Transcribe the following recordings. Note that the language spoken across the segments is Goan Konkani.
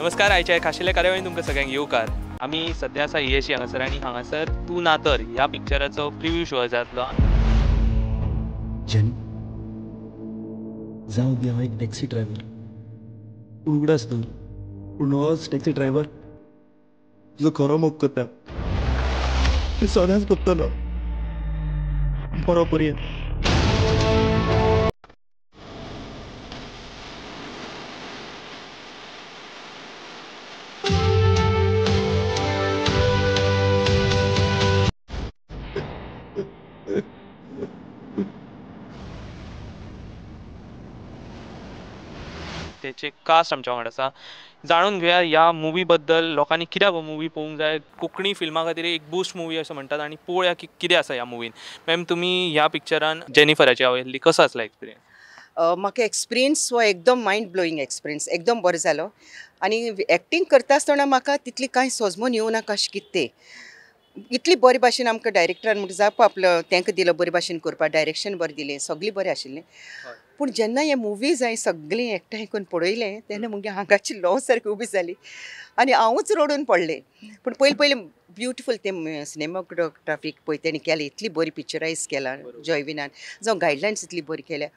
नमस्कार, आयच्या खाशेल्या कार्यावळीन तुमकां सगळ्यांक येवकार. आमी सद्या आसा EAC हांगासर आनी हांगासर तूं ना तर ह्या पिक्चराचो प्रिव्यू शो जातलो. जेनी जावं दी हांव एक टॅक्सी ड्रायव्हर, उगडास दवर, पूण होच टॅक्सी ड्रायव्हर तुजो खरो मोग करता, तूं सदांच करतलो बरो पर्यंत. तेचे कास्ट आमच्या वांगडा आसा. जाणून घेवया ह्या मुवी बद्दल, लोकांनी कित्याक हो मुवी पळोवंक जाय. कोंकणी फिल्मा खातीर एक बूस्ट मुवी अशें म्हणटात आनी पळोवया की कितें आसा ह्या मुवीन. मॅम, तुमी ह्या पिक्चरान जेनिफराची आवयल्ली, कसो आसलो एक्सपिरियन्स? म्हाका एक्सपिरियन्स हो एकदम मायंड ब्लोईंग एक्सपिरियन्स, एकदम बरो जालो. आनी एक्टींग करता आसतना म्हाका तितली कांय सोजमून येवना कशें कितें तें. इतली बरे भाशेन आमकां डायरेक्टरान म्हणटा जावपा आपलो तांकां दिलो बरे भाशेन करपाक, डायरेक्शन बरें दिलें, सगळें बरें आशिल्लें. पूण जेन्ना हे मुवीज हांवें सगळीं एकठांय करून पळयलें तेन्ना मुगे आंगाची ल्हव सारकी उबी जाली आनी हांवूच रडून पडलें. पूण पयलीं पयलीं ब्युटिफूल तें सिनेमाटोग्राफीक पळय तेणी केलें, इतली बरी पिक्चरायज केला जॉयविनान, जावं गायडलायन्स इतली बरी केल्या.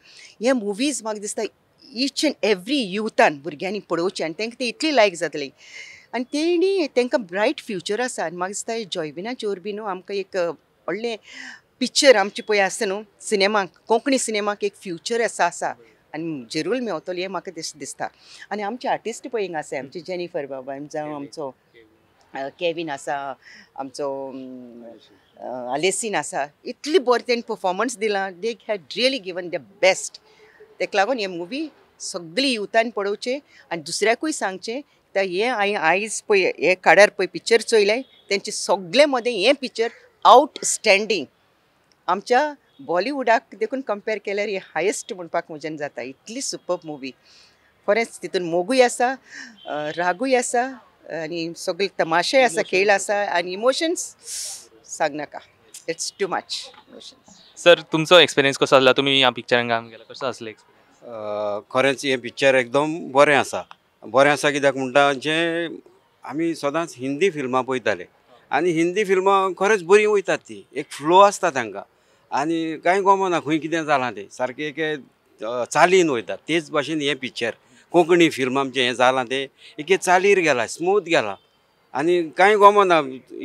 हे मुवीज म्हाका दिसता ईच एंड एवरी युथान भुरग्यांनी पळोवचें आनी तांकां तें इतली लायक जातली आनी तेणी तांकां ब्रायट फ्युचर आसा. आनी म्हाका दिसता जॉयविनाचे वरवीं न्हू आमकां एक व्हडलें पिक्चर आमचें पळय आसता न्हू सिनेमाक, कोंकणी सिनेमाक एक फ्युचर आसा आसा आनी जरूर मेवतलो हें म्हाका दिसता. आनी आमचे आर्टिस्ट पळय हिंगा आसा, आमचे जेनिफर बाबा, जावं आमचो केवीन आसा, आमचो आलेसीन आसा, इतली बरें तेणी परफॉर्मन्स दिलां. They had really given the best. तेका लागून हे मुवी सगळी युथान पळोवचें आनी दुसऱ्याकूय सांगचें. तर हें हांवें आयज पळय हे काडार पळय पिक्चर चोयलें, तेंचे सगळे मदें हें पिक्चर आवटस्टँडींग, आमच्या बॉलिवूडाक देखून कंपेर केल्यार हें हायेस्ट म्हणपाक म्हज्यान जाता. इतली सुपर्ब मुवी, खरेंच तितून मोगूय आसा, रागूय आसा आनी सगळे तमाशेय आसा, खेळ आसा आनी इमोशन्स सांगनाका, it's too much emotions. Sir, तुमचो एक्सपिरियन्स कसो आसला? तुमी ह्या पिक्चरान काम केलां, कसो आसलो एक्सपिरियन्स? खरेंच हें पिक्चर एकदम बरें आसा. बरें आसा कित्याक म्हणटा, जें आमी सदांच हिंदी फिल्मां पळयताले आनी हिंदी फिल्मां खरेंच बरीं वयतात, ती एक फ्लो आसता तांकां आनी कांय गमना खंय कितें जालां तें, सारकें एके चालीन वयतात. तेच भाशेन हें पिक्चर कोंकणी फिल्म आमचें हें जालां तें एके चालीर गेलां, स्मूथ गेलां आनी कांय गमना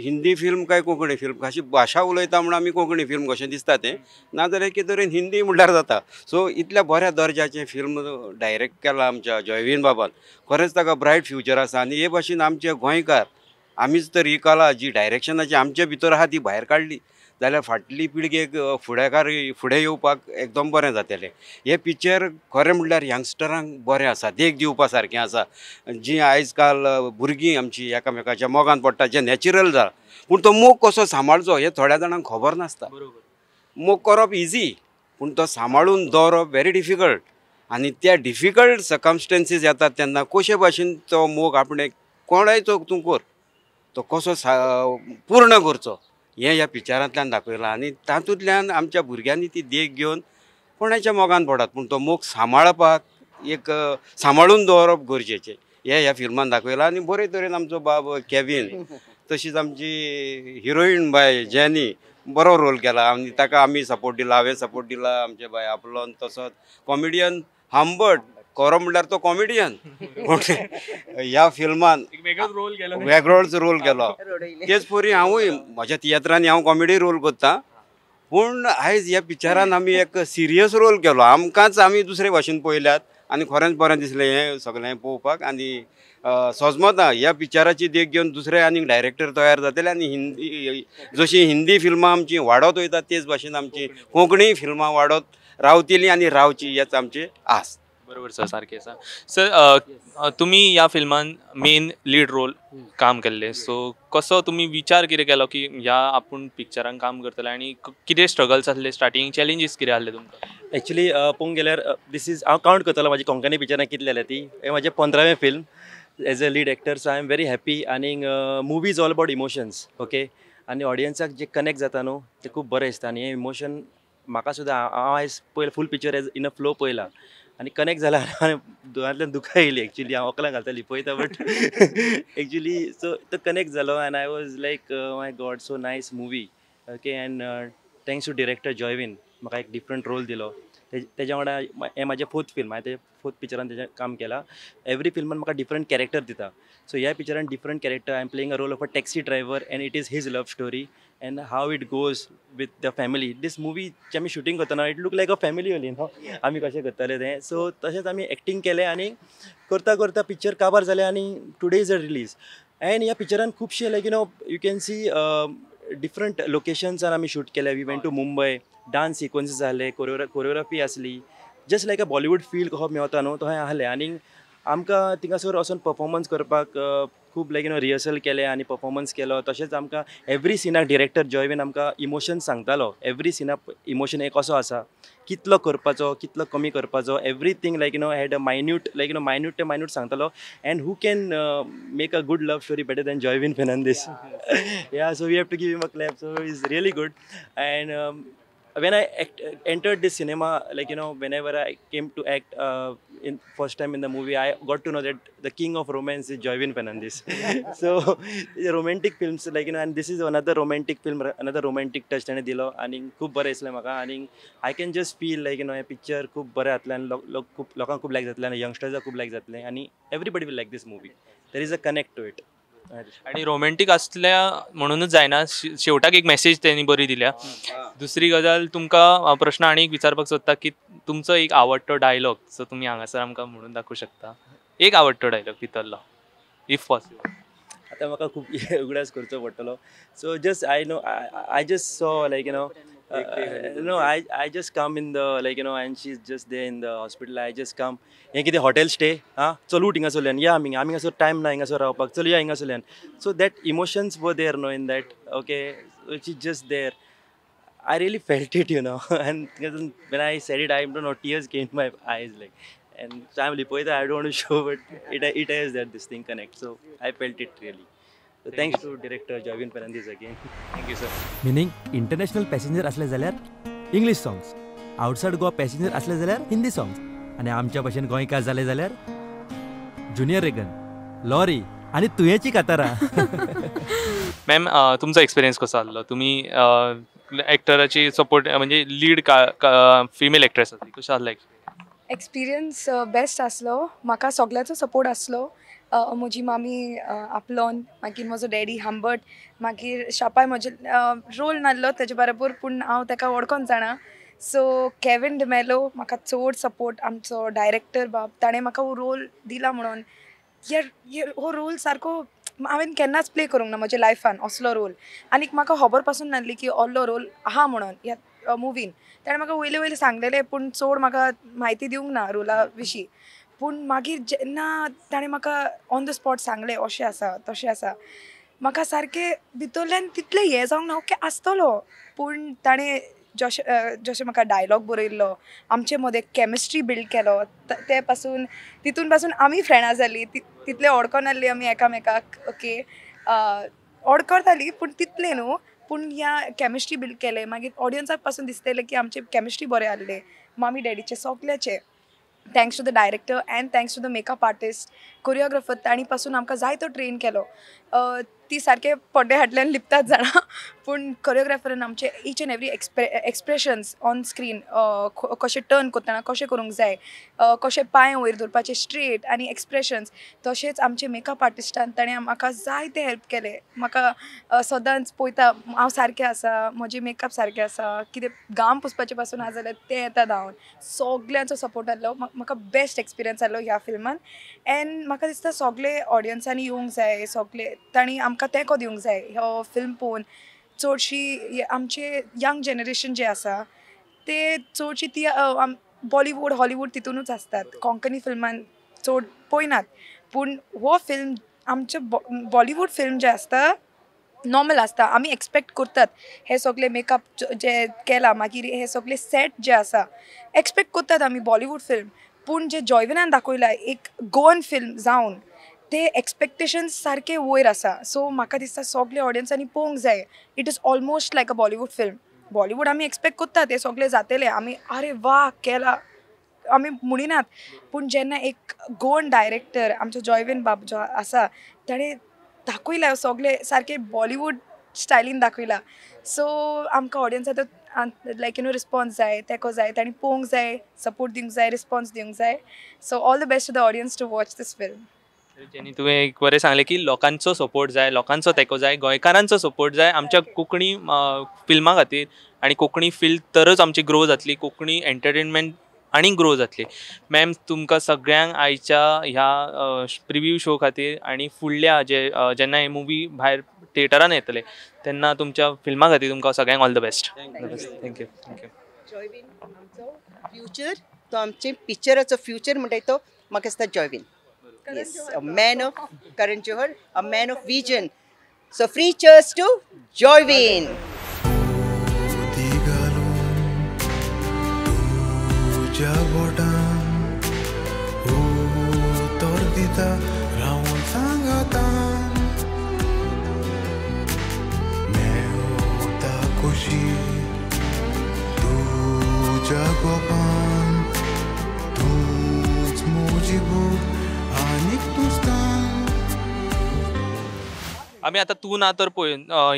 हिंदी फिल्म काय कोंकणी फिल्म, कशी भाशा उलयता म्हूण आमी कोंकणी फिल्म कशें दिसता तें, नाजाल्यार एके तरेन हिंदी म्हणल्यार जाता. सो इतल्या बऱ्या दर्जाचें फिल्म डायरेक्ट केलां आमच्या जॉयवीन बाबान, खरेंच ताका ब्रायट फ्युचर आसा. आनी हे भाशेन आमचे गोंयकार आमीच तर ही कला जी डायरेक्शनाची आमचे भितर आहा ती भायर काडली जाल्यार फाटली पिळगेक फुडाकार फुडें येवपाक एकदम बरें जातलें. हें पिक्चर खरें म्हणल्यार यंगस्टरांक बरें आसा, देख दिवपा सारकें आसा. जीं आयज काल भुरगीं आमची एकामेकाच्या मोगान पडटा, जें नॅचरल जाला, पूण तो मोग कसो सांबाळचो हें थोड्या जाणांक खबर नासता. मोग करप इजी, पूण तो सांबाळून दवरप व्हेरी डिफिकल्ट. आनी त्या डिफिकल्ट सर्कमस्टेन्सीस येतात तेन्ना कशे भाशेन तो मोग आपणें कोणायचो तूं कर, तो कसो पूर्ण करचो हें ह्या पिक्चरांतल्यान दाखयलां. आनी तातूंतल्यान आमच्या भुरग्यांनी ती देख घेवन कोणाच्या मोगान पडात, पूण तो मोग सांबाळपाक एक सांबाळून दवरप गरजेचें हें ह्या फिल्मान दाखयलां. आनी बरे तरेन आमचो बाब केवीन, तशीच आमची हिरोईन बाय जेनी बरो रोल केला आनी ताका आमी सपोर्ट दिला, हांवें सपोर्ट दिला, आमचे बाय आपलोन, तसोच कॉमेडियन हांबट, खरो म्हणल्यार तो कॉमेडियन, पूण ह्या फिल्मान वेगळोच रोल केलो. तेच परी हांवूय म्हज्या तियात्रांनी हांव कॉमेडी रोल करता, पूण आयज ह्या पिक्चरान आमी एक सिरियस रोल केलो. आमकांच आमी दुसरे भाशेन पळयल्यात आनी खरेंच बरें दिसलें हें सगळें पळोवपाक. आनी सोजमता ह्या पिक्चराची देख घेवन दुसरे आनीक डायरेक्टर तयार जातले आनी हिंदी जशी हिंदी फिल्मां आमची वाडत वयता तेच भाशेन आमची कोंकणी फिल्मां वाडत रावतली आनी रावची हेच आमची आस. बरोबर सर, सारकें आसा. सर, तुमी ह्या फिल्मान मेन लीड रोल काम केल्लें, सो कसो तुमी विचार कितें केलो की ह्या आपूण पिक्चरान काम करतले आनी कितें स्ट्रगल्स आसले स्टार्टींग, चॅलेंजीस कितें आसले तुमकां? एक्चुली पळोवंक गेल्यार this is, हांव कावंट करतलो म्हाजी कोंकणी पिक्चरां कितली जाल्या ती, हें म्हाजें 15वें film as a lead actor, so I am very happy. आनी movie is all about emotions, okay, आनी ऑडियन्साक जे कनेक्ट जाता न्हू तें खूब बरें दिसता आनी हें इमोशन म्हाका सुद्दां हांव आयज पयलें full picture as in a flow पळयला आनी कनेक्ट जाला आनी दोळ्यांतल्यान दुकां येयली. एक्चुली हांव वकलां घालताली पळयता, बट एक्चुली सो तो कनेक्ट जालो and I was like, my God, so nice movie. Okay, and thanks to director Joyvin, म्हाका एक डिफरंट रोल दिलो. तेज्या वांगडा हें म्हाजें फोर्थ फिल्म, हांवें ते फोर्थ पिक्चरान तेजें काम केलां. एवरी फिल्मान म्हाका डिफरंट कॅरेक्टर दिता. सो ह्या पिक्चरान different character, I am playing a role of a taxi driver and it is his love story and how it goes with the family. This movie जे आमी शुटींग करतना, it look like a family only न्हू, आमी कशें करताले तें. सो तशेंच आमी एक्टींग केलें आनी करता करता पिक्चर काबार जालें आनी today is a release. And ह्या पिक्चरान खुबशे like you can see different लोकेशन्सान आमी शूट केले. We went to Mumbai, dance sequences जाले, कोरियोग्राफी आसली, just like a Bollywood feel कसो मेवता न्हू तशें आहलें. आनी आमकां थिंगासर वचोन परफॉर्मन्स करपाक खूब लायक रिहर्सल केलें आनी परफॉर्मन्स केलो. तशेंच आमकां एवरी सिनाक डिरेक्टर जॉयवीन आमकां इमोशन्स सांगतालो. एवरी सिनाक इमोशन एक कसो आसा, कितलो करपाचो, कितलो कमी करपाचो, everything like had a minute, like minute ते मायन्यूट सांगतालो. And who can make a good love story better than Joyvin Fernandes? Yeah, so we have to give him a clap. So is really good. And when I entered this cinema, like whenever I came to act in first time in the movie, I got to know that the king of romance is Joyvin Fernandes. So romantic films, like and this is another romantic film, another romantic touch ताणें दिलो आनी खूब बरें दिसलें म्हाका. आनी I can just feel like हें पिक्चर खूब बरें जातलें आनी लोक खूब लोकांक खूब लायक जातलें आनी यंगस्टर्साक खूब लायक जातलें आनी everybody will like this movie. There is a connect to it. आनी रोमॅन्टीक आसल्या म्हणूनच जायना, शेवटाक एक मॅसेज तेणी बरी दिल्या. दुसरी गजाल तुमकां प्रश्न आनी एक विचारपाक सोदता की तुमचो एक आवडटो डायलॉग सो तुमी हांगासर आमकां म्हणून दाखोवंक शकता, एक आवडटो डायलॉग भितरलो if possible. आतां म्हाका खूब उगडास करचो पडटलो. So just I know I just saw like no, I just come in the like and she is just there in the hospital. I just come, हें कितें हॉटेल स्टे आं, चल उठ हिंगासरल्यान या, आमी आमी हांगासर टायम ना हिंगासर रावपाक, चल या हिंगासरल्यान. So that emotions were there no in that. Okay, she is just there. I really felt it, and when I said it, I don't know, tears came in my eyes, like, and so I'm lipoida, I don't want to show, but it has that this thing connect, so I felt it really. So thanks to director Joyvin Fernandes again. Thank you, sir. Meaning international passenger असले जाल्यार English songs, outside Goa passenger असले जाल्यार हिंदी songs, आनी आमच्या भशेन गोंयकार जाले जाल्यार ज्युनियर रेगन, लॉरी आनी तुयेची कातारां. मॅम, तुमचो एक्सपिरियन्स कसो आहलो? तुमी एक्टराची सपोर्ट म्हणजे लीड फिमेल एक्ट्रेस आसली, कशें आहलें एक्सपिरियन्स? बेस्ट आसलो. म्हाका सगळ्याचो सपोर्ट आसलो. म्हजी मामी आपलोन, मागीर म्हजो डॅडी हांबट, मागीर शापाय म्हजे रोल नासलो तेजे बरोबर, पूण हांव तेका वळखोन जाणा. सो केविन डिमेलो म्हाका चड सपोर्ट, आमचो डायरेक्टर बाब, ताणें म्हाका हो रोल दिला म्हणून हो रोल सारको हांवें केन्नाच प्ले करूंक ना म्हज्या लायफान असलो रोल. आनीक म्हाका खबर पासून नासली की असलो रोल आहा म्हणून ह्या मुवीन. ताणें म्हाका वयले वयले सांगलेलें, पूण चड म्हाका म्हायती दिवंक ना रोला विशीं. पूण मागीर जेन्ना ताणें म्हाका ऑन the spot सांगलें अशें आसा तशें आसा, म्हाका सारकें भितरल्यान तितलें हें जावंक ना, ओके आसतलो. पूण ताणें जशें जशें म्हाका डायलॉग बरयल्लो, आमचे मदें केमिस्ट्री बिल्ड केलो, ते पासून तितून पासून आमी फ्रेंडां जालीं. तितलें वळखोन आहली आमी एकामेकाक. ओके, वळखतालीं पूण तितलें न्हू, पूण ह्या केमिस्ट्री बिल्ड केलें, मागीर ऑडियन्साक पासून दिसतलें की आमचें केमिस्ट्री बरें आहलें, मामी डॅडीचें सगल्याचें. Thanks to the director and thanks to the makeup artist, choreographer, तांणी पासून आमकां जायतो ट्रेन केलो. ती सारके पड्डे फाटल्यान लिपतात जाणा, पूण कोरियोग्राफरान आमचे each and every expressions on screen कशें टर्न करतना कशें करूंक जाय, कशें पांय वयर दवरपाचे स्ट्रेट आनी एक्सप्रेशन्स. तशेंच आमचे मेकअप आर्टिस्टान ताणें म्हाका जायते हेल्प केले. म्हाका सदांच पळयता हांव सारकें आसा, म्हजें मेकअप सारकें आसा, कितें घाम पुसपाचें पासून आसा जाल्यार तें येता धांवन. सगल्यांचो सपोर्ट आहलो. म्हाका बेस्ट एक्सपिरियन्स आहलो ह्या फिल्मान. एंड म्हाका दिसता सगळे ऑडियन्सांनी येवंक जाय, सगळे तांणी आमकां तेंको दिवंक जाय. हो फिल्म पळोवन चडशी आमचे यंग जनरेशन जे आसा ते चडशी ती बॉलिवूड हॉलिवूड तितूनच आसतात, कोंकणी फिल्मान चड पळयनात. पूण हो फिल्म आमचे बॉलिवूड फिल्म जे आसता नॉर्मल आसता, आमी एक्सपेक्ट करतात हे सगळे मेकअप जे केला, मागीर हे सगळे सेट जे आसा एक्सपेक्ट करतात आमी बॉलिवूड फिल्म. पूण जे जॉयविनान दाखयला एक गोवन फिल्म जावन ते एक्सपेक्टेशन्स सारके वयर आसा. सो म्हाका दिसता सगळे ऑडियन्सांनी पळोवंक जाय. It is almost like a Bollywood film, Bollywood आमी एक्सपेक्ट करता ते सगळे जातले, आमी अरे वा केला आमी म्हणिनात, पूण जेन्ना एक गोवन डायरेक्टर आमचो जॉयवीन बाब जो आसा ताणें दाखयला सगळे सारके बॉलिवूड स्टायलीन दाखयला. सो आमकां ऑडियन्साचो लायक you know response जाय, तेको जाय, तांणी पळोवंक जाय, सपोर्ट दिवंक जाय, रिस्पॉन्स दिवंक जाय. So all the best to the audience to watch this film. Jenny, तुवें एक बरें सांगलें की लोकांचो सपोर्ट जाय, लोकांचो तेंको जाय, गोंयकारांचो सपोर्ट जाय आमच्या कोंकणी फिल्मां खातीर, आनी कोंकणी फिल्म तरच आमची ग्रो जातली, कोंकणी एंटरटेनमेंट आनी ग्रो जातली. मॅम, तुमकां सगळ्यांक आयच्या ह्या प्रिव्यू शो खातीर आनी फुडल्या जे जेन्ना ही मुवी भायर थिएटरान येतले तेन्ना तुमच्या फिल्मा खातीर तुमकां सगळ्यांक all the best. Thank you. Thank you. Joyvin आमचो फ्युचर, तो आमचे पिक्चराचो फ्युचर म्हणटा तो म्हाका दिसता Joyvin. Yes, a man of Karan Johar, a man of vision. So free cheers to Joyvin. आमी आतां तूं ना तर पळय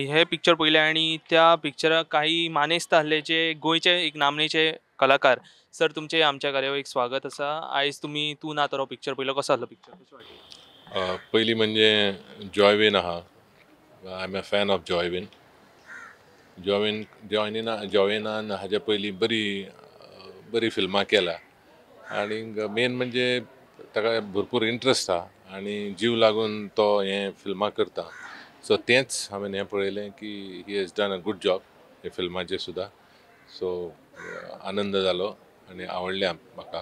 हे पिक्चर पळयलें आनी त्या पिक्चराक काही मानेस्त आसले जे गोंयचे एक नामनेचे कलाकार. सर, तुमचें आमच्या कार्यावळीक एक स्वागत आसा. आयज तुमी तूं ना तर हो पिक्चर पळयलो, कसो आसलो पिक्चर? पयलीं म्हणजे जॉयवीन आहा, I am a fan of Joyvin. जॉयविनान हाजे पयलीं बरी बरी फिल्मां केल्या आनी मेन म्हणजे ताका भरपूर इंट्रस्ट आहा आनी जीव लागून तो हें फिल्मां करता. सो तेंच हांवें हें पळयलें की he has done a good job हे फिल्माचेर सुद्दां. सो आनंद जालो आनी आवडलें म्हाका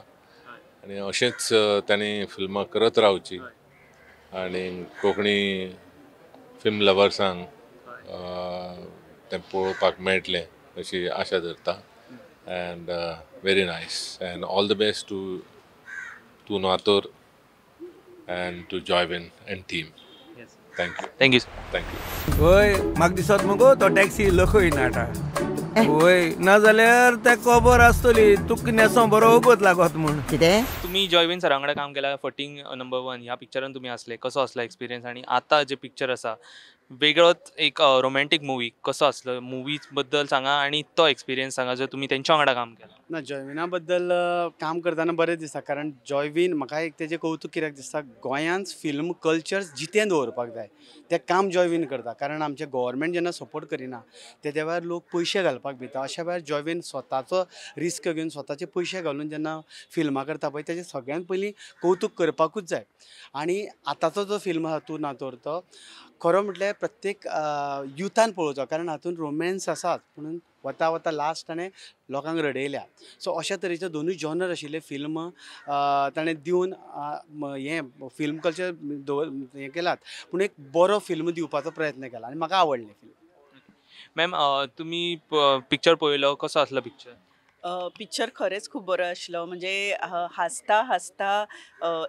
आनी अशेंच तांणी फिल्मां करत रावची आनी कोंकणी फिल्म लवर्सांक तें पळोवपाक मेळटलें अशी आशा धरता. And very nice and all the best to Tu Na Tar and to Joyvin and team. Thank you. Thank you sir. Thank you. हय, म्हाका दिसत मगो तो टॅक्सी लखय नाटा. हय, नाजाल्यार ते खबर आसतली तुका न्हेसो बरो वगत लागत म्हूण. कितें तुमी जॉयवीन सरा वांगडा काम केला, फटींग नंबर 1 ह्या पिक्चरान तुमी आसले, कसो आसलो एक्सपिरियन्स? आनी आतां जे पिक्चर आसा वेगळोच एक रोमॅन्टीक मुवी, कसो आसलो मुवीज बद्दल सांगा आनी तो एक्सपिरियन्स सांगा जो तुमी तेंच्या वांगडा काम केला. ना, जॉयविना बद्दल काम करतना बरें दिसता, कारण जॉयवीन म्हाका एक तेजें कौतूक कित्याक दिसता, गोंयांत फिल्म कल्चर जितें दवरपाक जाय तें काम जॉयवीन करता. कारण आमचें गव्हर्मेंट जेन्ना सपोर्ट करिना तेद्या वेळार लोक पयशे घालपाक भिता, अशा वेळार जॉयवीन स्वताचो रिस्क घेवन स्वताचे पयशे घालून जेन्ना फिल्मां करता पळय तेजें सगळ्यांत पयलीं कौतूक करपाकूच जाय. आनी आतांचो जो फिल्म आसा तूं ना तर तो खरो म्हटल्यार प्रत्येक युथान पळोवचो, कारण हातूंत रोमॅन्स आसात पूण वता वता लास्ट ताणें लोकांक रडयल्या. सो अशा तरेचे दोनूय जॉनर आशिल्ले फिल्म ताणें दिवन हें फिल्म कल्चर दवर हें केलात, पूण एक बरो फिल्म दिवपाचो प्रयत्न केला आनी म्हाका आवडलें फिल्म. मॅम, तुमी पिक्चर पळयलो, कसो आसलो पिक्चर? पिक्चर खरेंच खूब बरो आशिल्लो, म्हणजे हांसता हांसता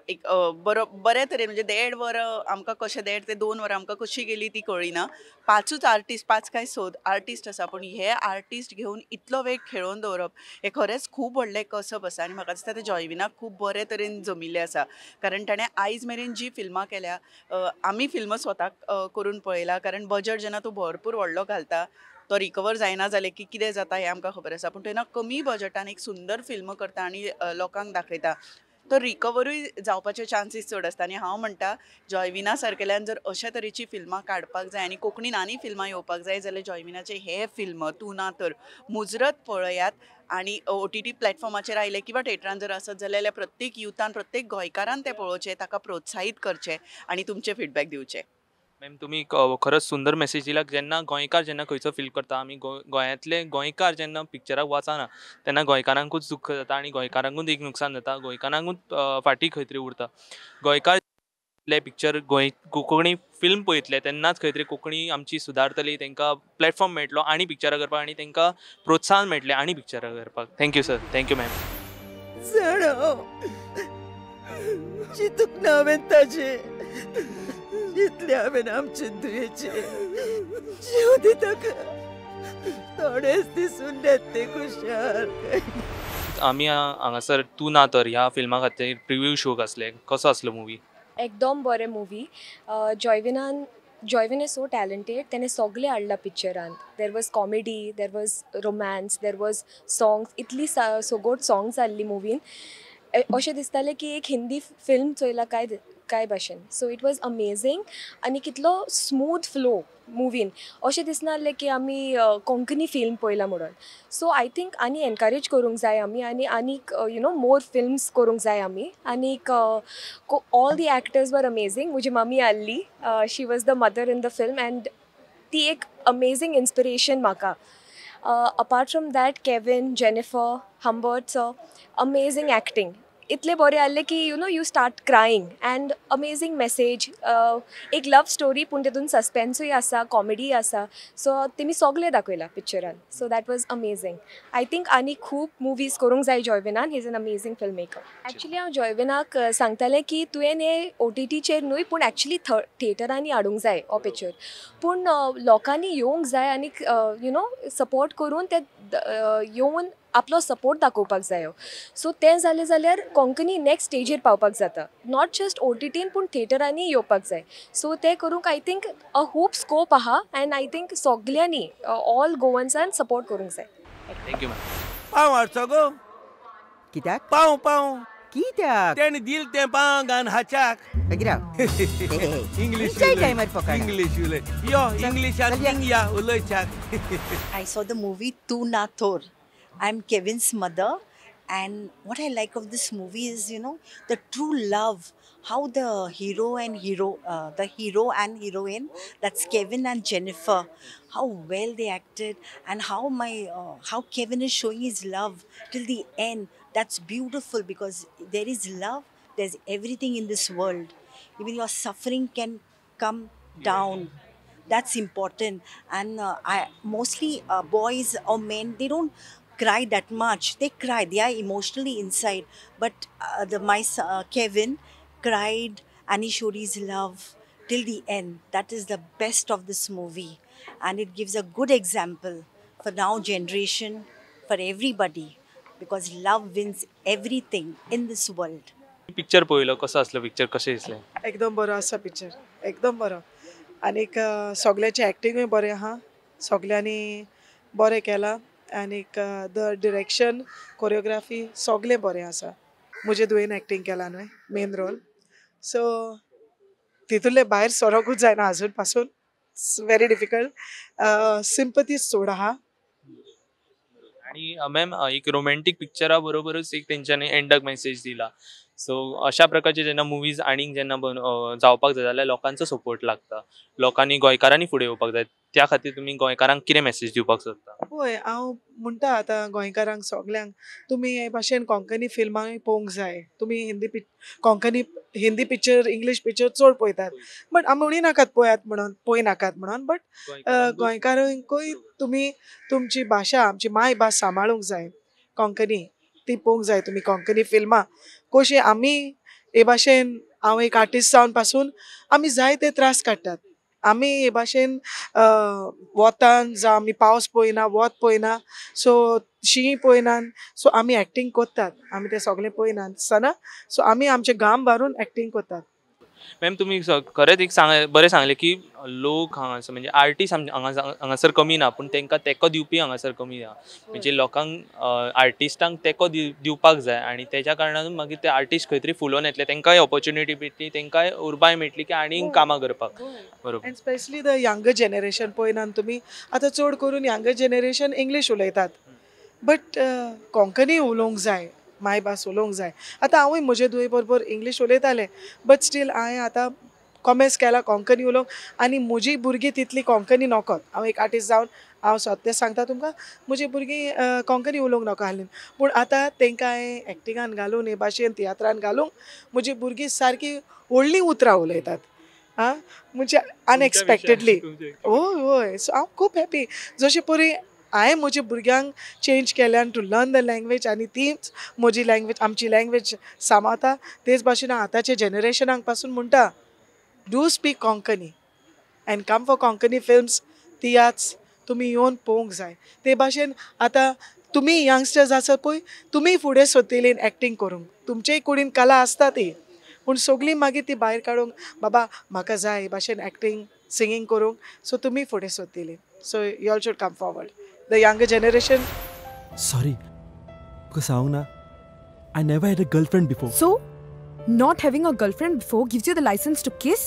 एक बरो बरे तरेन, म्हणजे 1.5 वर आमकां कशें 1.5 ते 2 वरां आमकां कशी गेली ती कळ्ळी ना. 5 आर्टिस्ट, 5 काय 6 आर्टिस्ट आसा, पूण हे आर्टिस्ट घेवन इतलो वेळ खेळोवन दवरप हें खरेंच खूब व्हडलें कसब आसा. आनी म्हाका दिसता तें जॉयविनाक खूब बरे तरेन जमिल्लें आसा, कारण ताणें आयज मेरेन जी फिल्मां केल्या, आमी फिल्मां स्वताक करून पळयला, कारण बजट जेन्ना तूं भरपूर व्हडलो घालता तो रिकवर जायना जालें की कितें जाता हें आमकां खबर आसा, पूण तेन्ना कमी बजटान एक सुंदर फिल्म करता आनी लोकांक दाखयता, तो रिकवरूय जावपाचे चान्सीस चड आसता. आनी हांव म्हणटा जॉयविना सारकेल्यान जर अशा तरेची फिल्मां काडपाक जाय आनी कोंकणीन आनी फिल्मां येवपाक जाय जाल्यार जॉयविनाचें हें फिल्म तूं ना तर मुजरत पळयात आनी OTT प्लॅटफॉर्माचेर आयलें किंवा थेटरान जर आसत जाल्यार प्रत्येक युथान, प्रत्येक गोंयकारान तें पळोवचें, ताका प्रोत्साहीत करचें आनी तुमचें फिडबॅक दिवचें. मॅम, तुमी खरंच सुंदर मेसेज दिला. जेन्ना गोंयकार जेन्ना खंयचो फील करता, आमी गोंयांतले गोंयकार जेन्ना पिक्चराक वचना तेन्ना गोंयकारांकूच दुख्ख जाता आनी गोंयकारांकूच एक नुकसान जाता, गोंयकारांकूच फाटीं खंय तरी उरता. गोंयकार पिक्चर कोंकणी फिल्म पळयतले तेन्नाच खंय तरी कोंकणी आमची सुदारतली, तांकां प्लॅटफॉर्म मेळटलो आनी पिक्चरां करपाक आनी तांकां प्रोत्साहन मेळटलें आनी पिक्चरां करपाक. Thank you sir, thank you ma'am. चिंतूंक ना हांवें ताजें, इतलें हांवें आमचे दुयेचें जीव दिता. थोडेच दिसून ते खुशाल. आमी हांगासर तूं ना तर ह्या फिल्मा खातीर प्रिव्यू शोक आसले, कसो आसलो मुवी? एकदम बरें movie. Joyvin is so talented. तेणें सगळें हाडलां पिक्चरान. There was comedy, there was romance, there was songs. इतली सगोट सॉंग्स आहली मुवीन, अशें दिसतालें की एक हिंदी फिल्म चोयला काय काय भाशेन. So it was amazing. आनी कितलो स्मूथ फ्लो मुवीन, अशें दिसनासलें की आमी कोंकणी फिल्म पळयला म्हणून. सो I think आनी एनकरेज करूंक जाय आमी आनी आनीक you know more films करूंक जाय आमी. आनीक all the actors were amazing. म्हजी मम्मी आहली, she was the mother in the film and ती एक अमेजींग इन्स्पिरेशन म्हाका. Apart from that, Kevin, Jennifer, Humbert sir, amazing acting. इतले बरें आहले की you know you start crying and amazing message. एक लव स्टोरी पूण तितून सस्पेन्सूय आसा, कॉमेडीय आसा. सो तेमी सगळें दाखयलां पिक्चरान. So that was amazing. I think आनी खूब मुवीज करूंक जाय जॉयविनान. He is an amazing film maker. Actually हांव जॉयविनाक सांगतालें की तुवें हें ओटीटीचेर न्हय पूण एक्चुली थिएटरांनी हाडूंक जाय हो पिक्चर. पूण लोकांनी येवंक जाय आनी you know support करून ते येवन आपलो सपोर्ट दाखोवपाक जायो. सो तें जालें जाल्यार कोंकणी नेक्स्ट स्टेजीर पावपाक जाता. Not just ओटीटीन पूण थिएटरांनी येवपाक जाय. सो तें करूंक I think अ खूब स्कोप आहा एंड I think सगल्यांनी ऑल गोवन्सान सपोर्ट करूंक जाय. Thank you ma'am. पाव हाडचो गो? कित्याक? पाव पाव कित्याक? तेणें दिल तें पांगान हाच्याक. इंग्लीश इंग्लीश उलय यो, इंग्लिशान या उलयच्याक. I saw the movie Tu Na Thor. I'm Kevin's mother, and what I like of this movie is, you know, the true love, how the hero and heroine, that's Kevin and Jennifer, how well they acted, and how how Kevin is showing his love till the end. That's beautiful, because there is love, there's everything in this world. Even your suffering can come down. That's important. And I mostly boys or men, they don't cry that much. They cry, they are emotionally inside, but Kevin cried and he showed his love till the end. That is the best of this movie, and it gives a good example for now generation, for everybody, because love wins everything in this world. Picture पळयलो, कसो आसलो पिक्चर, कशें दिसलें? एकदम बरो आसा पिक्चर, एकदम बरो. आनीक सगळ्याचें एक्टिंगूय बरें आहा, सगळ्यांनी बरें केलां. आनीक the direction, choreography सगळें बरें आसा. म्हजे धुवेन एक्टींग केलां न्हय मेन रोल, सो तितूंतलें भायर सरोकूच जायना आजून पासून. It's very difficult. Sympathy चड आहा. आनी मॅम, एक रोमॅन्टीक पिक्चरा बरोबरच एक तेंच्यांनी एंडाक मॅसेज दिला. सो अशा प्रकारचे जेन्ना मुवीज आनीक जेन्ना जावपाक जाय जाल्यार लोकांचो सपोर्ट लागता, लोकांनी गोंयकारांनी फुडें येवपाक जाय. त्या खातीर तुमी गोंयकारांक कितें मॅसेज दिवपाक सोदता? पळय, हांव म्हणटा आतां गोंयकारांक सगल्यांक, तुमी हे भाशेन कोंकणी फिल्मां पळोवंक जाय. तुमी Hindi Konkani Hindi picture, English picture चड पळयतात, बट आमी म्हणी नाकात पळयात म्हणून, पळय नाकात म्हणून, बट गोंयकारांकूय तुमी तुमची भाशा, आमची मायभास सांबाळूंक जाय. कोंकणी ती पळोवंक जाय तुमी कोंकणी फिल्मां. कशी आमी हे भाशेन, हांव एक आर्टिस्ट जावन पासून आमी जायते त्रास काडटात. आमी हे भाशेन वतान जावं आमी पावस पळयना, वत पळयना, सो शीं पळयना, सो आमी एक्टींग करतात. आमी तें सगळें पळयना आसतना, सो आमी आमचे घाम भारून एक्टींग करतात. मॅम, तुमी खरेंच एक बरें सांगलें की लोक हांगासर म्हणजे आर्टिस्ट हांगासर कमी ना, पूण तांकां तेंको दिवपी हांगासर कमी ना. म्हणजे लोकांक आर्टिस्टांक तेंको दिवपाक जाय आनी तेज्या कारणान मागीर ते आर्टिस्ट खंय तरी फुलोवन येतले, तांकांय ऑपॉर्च्युनिटी मेळटली, तांकांय उर्बाय मेळटली की आनीक कामां करपाक. बरोबर. And specially the younger generation पळयनात तुमी आतां, चड करून यंगर जनरेशन इंग्लीश उलयतात, बट कोंकणी उलोवंक जाय, मायभास उलोवंक जाय. आतां हांवूय म्हजे धुवे बरोबर इंग्लीश उलयतालें, बट स्टील हांवें आतां कॉमेस केला कोंकणी उलोवंक. आनी म्हजी भुरगीं तितली कोंकणी नकत. हांव एक आर्टिस्ट जावन हांव सत्य सांगता तुमकां, म्हजी भुरगीं कोंकणी उलोवंक नाका आहलीं, पूण आतां तांकां हांवें एक्टिंगान घालून, हे भाशेन तियात्रान घालूंक म्हजी भुरगीं सारकीं व्हडलीं उतरां उलयतात. आं, म्हणजे अनएक्सपेक्टेडली. हय हय. सो हांव खूब हॅपी जशें परी हांवें म्हज्या भुरग्यांक चेंज केल्यान टू लर्न the language, आनी तीच म्हजी लँग्वेज, आमची लँग्वेज सांबाळता. तेच भाशेन हांव आतांच्या जनरेशनाक पासून म्हणटा, do speak Konkani and come for Konkani films, tiatrs. तुमी येवन पळोवंक जाय. ते भाशेन आतां तुमी यंगस्टर्स आसा पळय, तुमी फुडें सोदतली एक्टींग करूंक, तुमचेय कुडीन कला आसता ती, पूण सगळीं मागीर ती भायर काडूंक बाबा म्हाका जाय हे भाशेन एक्टींग सिंगींग करूंक, सो तुमी फुडें सोदतली. So you all should come forward, the younger generation. Sorry तुका सांगूंक ना, I never had a girlfriend before. So not having a girlfriend before gives you the license to kiss?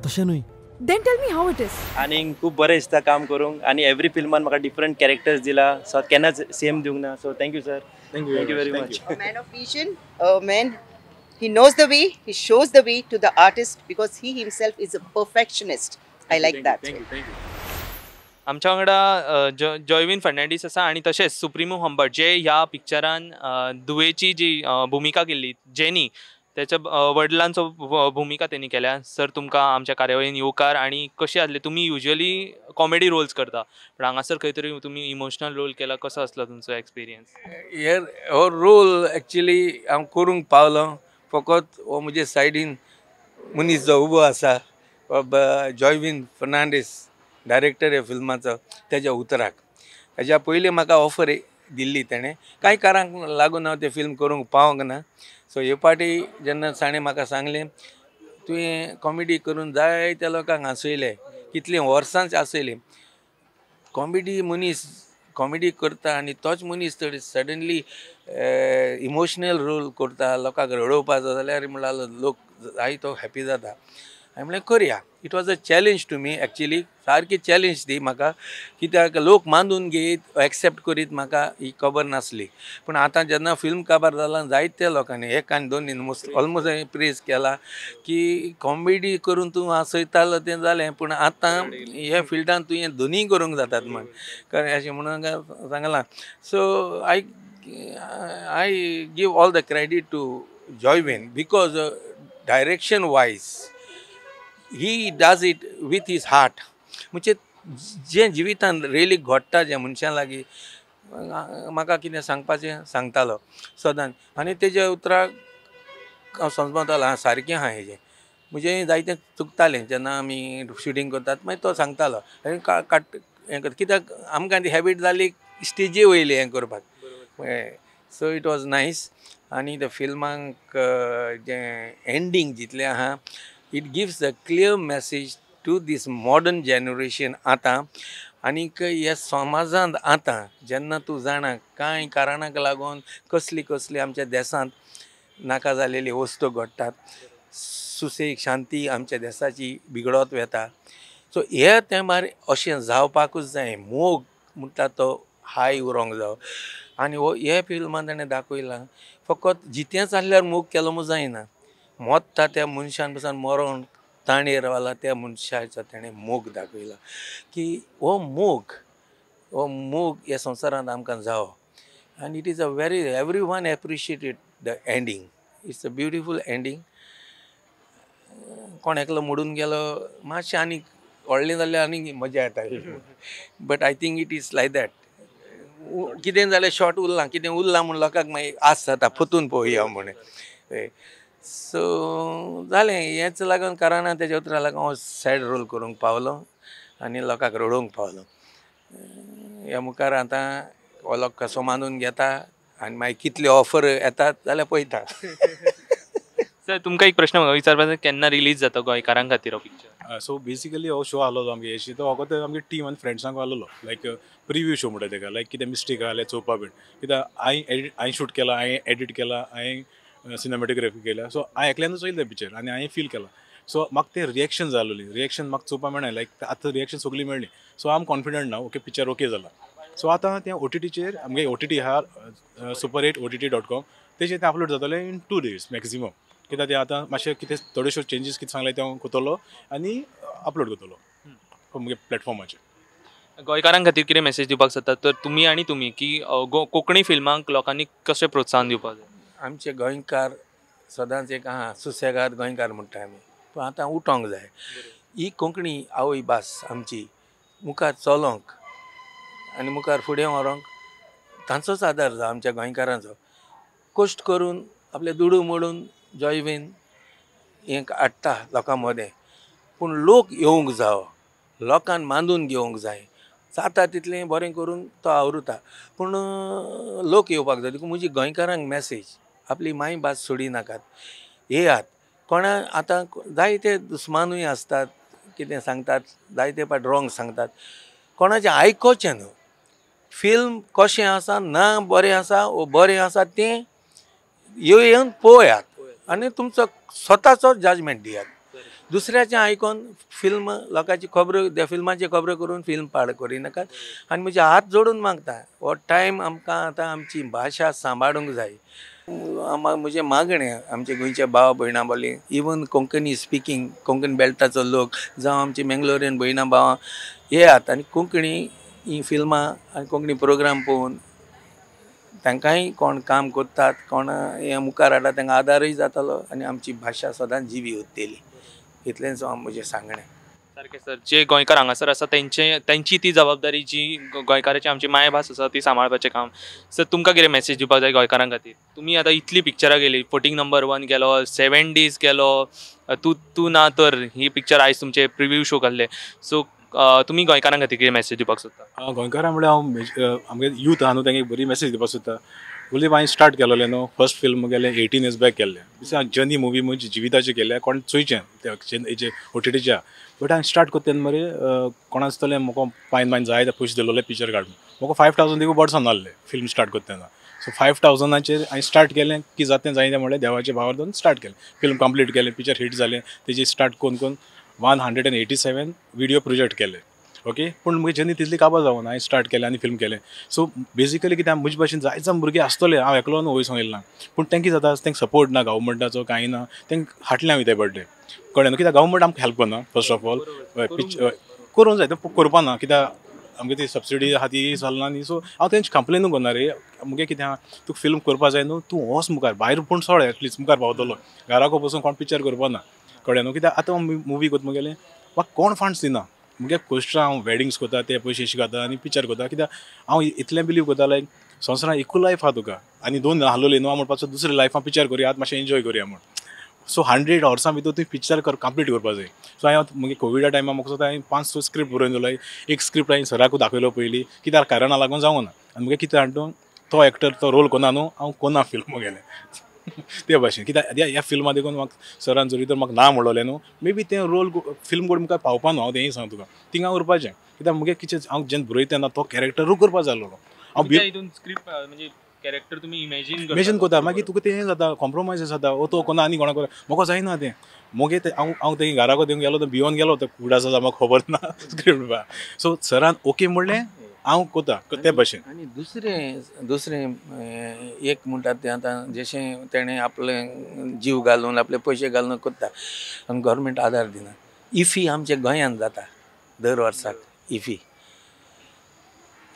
तशें न्हय. Then tell me how it is. आनी खूब बरें दिसता काम करूंक आनी एवरी फिल्मान म्हाका डिफरंट कॅरेक्टर्स दिला, सो केन्नाच सेम दिवंक ना. So thank you sir, thank you very much. A man of vision, a man, he knows the way, he shows the way to the artist because he himself is a perfectionist. I like that. Thank you, thank you. आमच्या वांगडा जॉयविन फर्नांडीस आसा आनी तशेंच सुप्रिमो हंबट जे ह्या पिक्चरान धुवेची जी भुमिका केल्ली जेनी, त्याच्या वडिलांचो भुमिका त्यांनी केल्या. सर तुमकां आमच्या कार्यावळीन येवकार. आनी कशें आसलें, तुमी युजली कॉमेडी रोल्स करता पण हांगासर खंय तरी तुमी इमोशनल रोल केला, कसो आसलो तुमचो एक्सपिरियन्स? हे हो रोल एक्चुली हांव करूंक पावलो फकत हो म्हजे सायडीन मनीस जो उबो आसा जॉयविन फर्नांडीस डायरेक्टर ह्या फिल्माचो, तेज्या उतराक. हेज्या पयलीं म्हाका ऑफर दिल्ली तेणें, कांय कारणांक लागून हांव तें फिल्म करूंक पावंक ना. सो हे पाटी जेन्ना ताणें म्हाका सांगलें तुवें कॉमेडी करून जायत्या लोकांक हांसयले, कितलीं वर्सांच हांसयलीं. कॉमेडी मनीस कॉमेडी करता आनी तोच मनीस तर सडनली इमोशनल रोल करता, लोकांक रडोवपाचो जाल्यार म्हणल्यार लोक जाय तो हॅपी जाता. हांवें म्हणलें करया. It was a challenge to me actually, सारकी चॅलेंज ती म्हाका, कित्याक लोक मानून घेयत एक्सेप्ट करीत म्हाका ही खबर नासली. पूण आतां जेन्ना फिल्म काबार जालां जायत्या लोकांनी एक आनी दोन ऑलमोस्ट हांवें प्रेज केला की कॉमेडी करून तूं हांसयतालो तें जालें, पूण आतां ह्या फिल्डान तुवें दोनूय करूंक जातात म्हण कारण अशें म्हणून सांगलां. So I give all the credit to Joyvin because direction wise he does it with his heart. म्हणजे जें जिवितान रियली घडटा जें मनशां लागीं म्हाका कितें सांगपाचें सांगतालो सदांच, आनी तेज्या उतराक हांव समजतालो आं सारकें आहा हेजें. म्हजें जायतें चुकतालें जेन्ना आमी शुटींग करतात, मागीर तो सांगतालो काट हें कर, कित्याक आमकां ती हॅबीट जाली स्टेजी वयली हें करपाक. So it was nice. आनी त्या फिल्मांक जें एंडींग जितलें आहा, it gives a clear message to this modern generation आतां. आनीक ह्या समाजांत आतां जेन्ना तूं जाणा कांय कारणाक लागून कसली कसली आमच्या देशांत नाका जालेली वस्तू घडटात, सुसेग शांती आमच्या देशाची बिगडत वता. सो हे तेंपार अशें जावपाकूच जाय, मोग म्हणटा तो हाय उरोंक जावो. आनी हो हे फिल्मान ताणें दाखयलां फकत जितेंच आसल्यार मोग केलो म्हूण जायना, मोत्ता त्या मनशान पसून मरोन ताणेर रावला त्या मनशाचो तेणें मोग दाखयला की हो मोग, हो मोग ह्या संवसारांत आमकां जावो. आनी it is a very every one appreciated the ending, it's a beautiful ending. कोण एकलो मोडून गेलो मातशें आनीक व्हडलें जाल्यार आनीक मजा येता, but I think it is like that. कितें जाल्यार शॉर्ट उरलां, कितें उरलां म्हूण लोकांक मागीर आस जाता परतून पळोवया म्हूण. सो जालें हेंच लागून कारणान तेज्या उतरां लागून हांव सॅड रोल करूंक पावलो आनी लोकांक रडोवंक पावलो. ह्या मुखार आतां हो लोक कसो मानून घेता आनी मागीर कितले ऑफर येतात जाल्यार पळयता. सर तुमकां एक प्रश्न विचारपाक, केन्ना रिलीज जाता गोंयकारां खातीर हो पिक्चर? सो बेसिकली हो शो आसलो आमगे एशी, तो फकत आमगे टीम आनी फ्रेंड्सांक आसलो, लायक प्रिव्यू शो म्हणटा तेका, लायक कितें मिस्टेक आहा जाल्यार चोवपा बीन, कित्याक हांवें शूट केला, हांवें एडिट केला, हांवें सिनेमॅटोग्राफी केल्या, सो हांवें एकल्यानूच चोयलें तें पिक्चर आनी हांवें फील केलां. सो म्हाका तें रिएक्शन जाय आसलोली, रिएक्शन म्हाका चोवपा मेळना, लायक आतां रिएक्शन सगळीं मेळ्ळी, सो I am confident ना ओके पिक्चर ओके जाला. सो आतां तें ओटीटीचेर आमगे ओटीटी आहा super 8 OTT.com, तेजेर तें अपलोड जातलें इन 2 days maximum, कित्याक तें आतां मातशें कितें थोड्योश्यो चेंजीस कितें सांगलें तें हांव करतलो आनी अपलोड करतलो म्हगे प्लॅटफॉर्माचेर. गोंयकारां खातीर कितें मॅसेज दिवपाक सोदता तर तुमी आनी तुमी की कोंकणी फिल्मांक लोकांनी कशें प्रोत्साहन दिवपाक जाय? आमचे गोंयकार सदांच एक आहा सुसेगाद गोंयकार म्हणटा आमी, पूण आतां उठोंक जाय. ही कोंकणी आवय भास आमची मुखार चलोंक आनी मुखार फुडें व्हरोंक तांचोच आदार जाय आमच्या गोंयकारांचो. कश्ट करून आपले दुडू मोडून जॉयवीन हें हाडटा लोकां मदें, पूण लोक येवंक जावो, लोकान मानून घेवंक जाय. जाता तितलें बरें करून तो आवरुता पूण लोक येवपाक जाय. देखून म्हजी गोंयकारांक मॅसेज, आपली मायभास सोडी नाकात, येयात. कोणा आतां जायते दुस्मानूय आसतात, कितें सांगतात जायते पाट रॉंग सांगतात, कोणाचें आयकोचें न्हू. फिल्म कशें आसा ना बरें आसा वो बरें आसा तें येवन पळयात आनी तुमचो स्वताचो जजमेंट दियात. दुसऱ्याचें आयकोन फिल्म लोकांची खबरो त्या फिल्माची खबरो करून फिल्म पाड करिनाकात. आनी म्हजे हात जोडून मागता, हो टायम आमकां आतां आमची भाशा सांबाळूंक जाय. म्हजें मागणें आमच्या गोंयच्या भाव भयणां बोली, इवन कोंकणी स्पिकींग कोंकणी बेल्टाचो लोक जावं आमची मेंगलोरियन भयणां भावां येयात आनी कोंकणी ही फिल्मां आनी कोंकणी प्रोग्राम पळोवन तांकांय कोण काम करतात कोण हें मुखार हाडटा तांकां आदारूय जातलो आनी आमची भाशा सदांच जिवी उरतली. इतलेंच हांव म्हजें सांगणें. सारकें सर, जे गोंयकार हांगासर आसा तेंची ती जबाबदारी जी गोंयकाराची आमची मायभास आसा ती सांबाळपाचें काम. सर तुमकां कितें मॅसेज दिवपाक जाय गोंयकारां खातीर? तुमी आतां इतली पिक्चरां गेली, 14 नंबर 1 गेलो, 7 डेज गेलो, तूं तूं ना तर ही पिक्चर आयज तुमचे प्रिव्यू शो घाल्ले, सो तुमी गोंयकारां खातीर कितें मॅसेज दिवपाक सोदता? गोंयकारां म्हळ्यार हांव आमगे यूथ आहा न्हू तांकां एक बरी मॅसेज दिवपाक सोदता. कुलदीप हांवें स्टार्ट केलोलें न्हू फर्स्ट फिल्म म्हगेलें 18 इयर्स बॅक केल्लें. जर्नी मुवी म्हजी जिविताचेर केल्या, कोण चोयचें हेजे ओटीटीच्या. बट हांवें स्टार्ट करता तेन्ना मरे कोण आसतलें म्हाका पायन मायन जाय ते पयशे दिलोले पिक्चर काडून म्हाका 5000 देखून बडसान नासलें फिल्म स्टार्ट करता तेन्ना. सो 5000 हांवें स्टार्ट केलें की जाता तें जायना म्हणलें देवाचे भावार दोन स्टार्ट केलें, फिल्म कंप्लीट केलें, पिक्चर हिट जालें. तेजी स्टार्ट करून करून 187 विडियो प्रोजेक्ट केले. ओके, पूण म्हगे जर्नी तितली काबार जावना, हांवें स्टार्ट केलें आनी फिल्म केलें. सो बेजिकली कितें म्हजे भाशेन जायते जाण भुरगे आसतले, हांव एकलो न्हू वयर सांगिल्लें ना, पूण तांकां जाता तांकां सपोर्ट ना गव्हर्मेंटाचो कांय ना, तांकां फाटल्यान वयता बड्डे कळ्ळें न्हू. कित्याक गव्हर्मेंट आमकां हेल्प करना फर्स्ट ऑफ ऑल, पिक्चर करूंक जाय तें करपा ना, कित्याक आमगे ती सबसिडी आहा ती चलना न्ही. सो हांव तेंची कंप्लेनूय करना रे, मुगे कितें आहा तुका फिल्म करपा जाय न्हू तूं वच मुखार भायर पूण सोड एटलिस्ट मुखार पावतलो, घराको बसून कोण पिक्चर करपा ना कळ्ळें न्हू. कित्याक आतां मुवी करता मुगेलें म्हाका कोण फंड्स दिना, मुगे कश्ट हांव वेडिंग्स करता ते पयशे करता आनी पिक्चर करता. कित्याक हांव इतलें बिलीव करता लायक संवसारान एकूच लायफ आहा तुका आनी दोन आहलोली न्हू म्हणपाचो दुसरे लायफान पिक्चर करुया आतां मातशें एन्जॉय करुया म्हूण. सो 100 वर्सां भितर तुवें पिक्चर कंप्लीट करपा जाय. सो हांवें मागीर कोविडा टायमार म्हाका सुद्दां हांवें 5-6 स्क्रिप्ट बरोवन दवरलो. एक स्क्रिप्ट हांवें सराकूय दाखयलो पयलीं कित्याक कारणां लागून जावना आनी मुगे कितें हाडून तो एक्टर तो रोल करना न्हू हांव कोन्ना फिल्म मुगेलें ते भाशेन. कित्याक ह्या फिल्मा देखून म्हाका सरान जरी तर म्हाका ना म्हणलोलें न्हू मे बी तें रोल फिल्म कोड मुखार पावपा न्हू हांव तेंय सांग तुका थिंगा उरपाचें. कित्याक मुगे कितें हांव जेन्ना बरयता तेन्ना तो कॅरेक्टरूय करपा जाय आसलो. हांव स्क्रिप्ट म्हणजे कॅरेक्टर तुमी इमेजीन करता, मागीर तुका तें जाता कॉम्प्रोमायज जाता, ओ तो कोना आनी कोणा कोना म्हाका जायना तें. मुगे तें हांव हांव तें घराको देवन गेलो तो भियोन गेलो तो कुडास आसा म्हाका खबर ना स्क्रिप्ट. सो सरान ओके म्हणलें हांव कोता ते भाशेन. आनी दुसरें दुसरें एक म्हणटात तें आतां जशें तेणें आपलें जीव घालून आपले पयशे घालून करता आनी गव्हर्मेंट आदार दिना. इफी आमच्या गोंयांत जाता दर वर्साक इफी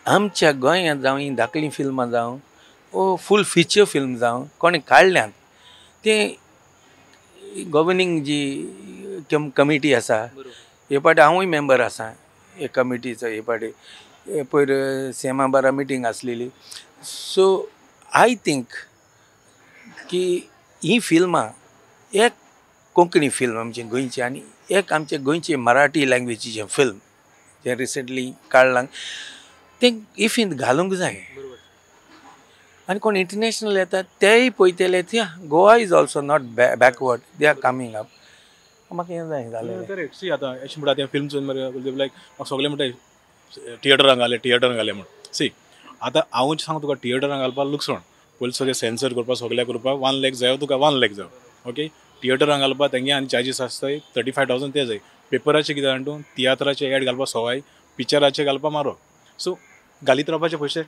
आमच्या गोंयांत जावं ही धाकलीं फिल्मां जावं ओ फूल फिचर फिल्म जावं कोणें काडल्यात तें गवर्नींग जी कमिटी आसा हे पाटी हांवूय मेंबर आसा हे कमिटीचो. हे पाटी पयर सीएमा बारा मिटींग आसलेली. सो I think की ही फिल्मां एक कोंकणी फिल्म आमची गोंयची आनी एक आमचे गोंयची मराठी लँग्वेजीचें फिल्म जें रिसंटली काडलां तें इफींत घालूंक जाय. आनी कोण इंटरनॅशनल येता तेय पळयतले ते Goa is also not backward, they are coming up. म्हाका हें जाय जालें. करेक्ट. सी आतां अशें म्हणटा तें फिल्म चोवन मरे लायक सगळे म्हणटा थिएटरान घालें थिएटरान घालें म्हूण. सी आतां हांवूच सांग तुका थिएटरान घालपाक लुकसाण, पयलीं सगळें सेन्सर करपाक सगळें करपाक 1 लाख जाय तुका, 1 लाख जाय. ओके, थिएटरान घालपाक तेंगे आनी चार्जीस आसताय 35,000 ते जाय. पेपराचे कितें जाणा तूं तियात्राचे एड घालपाक सवाय, पिक्चराचे घालपाक मारो. सो घालीत रावपाचे पयशे.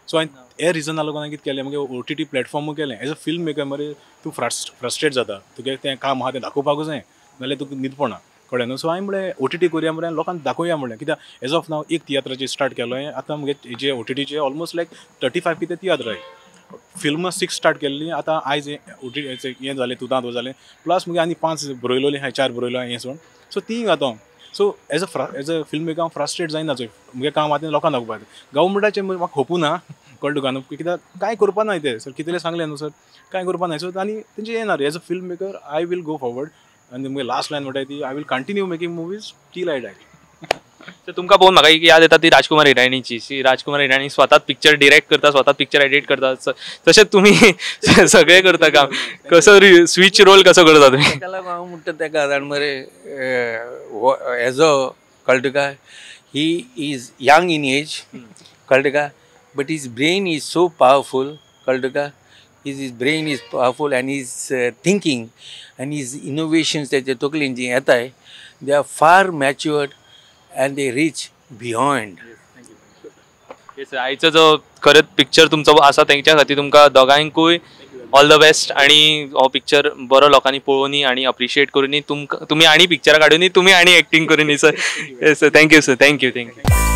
सो हांवें हे रिजना लागून कितें केलें मागीर ओटीटी प्लॅटफॉर्मूय केलें. एज अ फिल्म मेकर मरे तूं फ्रस्ट्रेट जाता, तुगे तें काम आहा तें दाखोवपाकूच जाय नाल्यार तुका न्हीद पडना कळ्ळें न्हू. सो हांवें म्हणलें ओटीटी करुया म्हणलें लोकांक दाखोवया म्हणलें. कित्याक एज ऑफ नाव एक तियात्राचेर स्टार्ट केलो हांवें आतां मुगे जे ओटीटीचे ऑलमोस्ट लायक 35 कितें तियात्र आहाय. फिल्म 6 स्टार्ट केल्ली आतां आयज ओटीटी हें जालें तुदां जालें प्लस मुगे आनी 5 बरयलोलीं आहाय, 4 बरयलो हें सोड. सो तीं घातो. So as a film maker हांव फ्रस्ट्रेट जायना चोय मुगे काम आहा तें लोकांक दाखोवपाक. गव्हर्मेंटाचें म्हाका खोपूं ना कळ्ळें तुका न्हू, कित्याक कांय करपा ना तें सर कितें सांगलें न्हू सर कांय करपा ना. सो आनी तेंचें हें ना रे as a film maker I will go forward. आनी मुगे लास्ट लायन म्हणटा ती I will continue making movies till I die. So तुमकां पळोवन म्हाका एक याद येता ती राजकुमार हिराणीची. शी, राजकुमार हिराणी स्वताच पिक्चर डिरेक्ट करता, स्वताच पिक्चर एडिट करता, तशेंच तुमी सगळें करता काम. कसो स्विच रोल कसो करता तुमी? ताका लागून हांव म्हणटा तेका, जाण मरे, हेजो कळटा तुका, he is young in age, कळटा तुका, but his brain is so powerful, कळटा तुका, his brain is powerful and his thinking and his innovations तेचे तकलेन जी येताय, they are far matured and they reach beyond. Yes, आयचो जो खरेंच पिक्चर तुमचो आसा तेंच्या खातीर तुमकां दोगांयकूय ऑल the best आनी हो पिक्चर बरो लोकांनी पळोवनी आनी अप्रिशिएट करुनी. तुमकां तुमी आनी पिक्चरां काडुनी, तुमी आनी acting करुनी sir. Yes sir, thank you sir, thank you, thank you.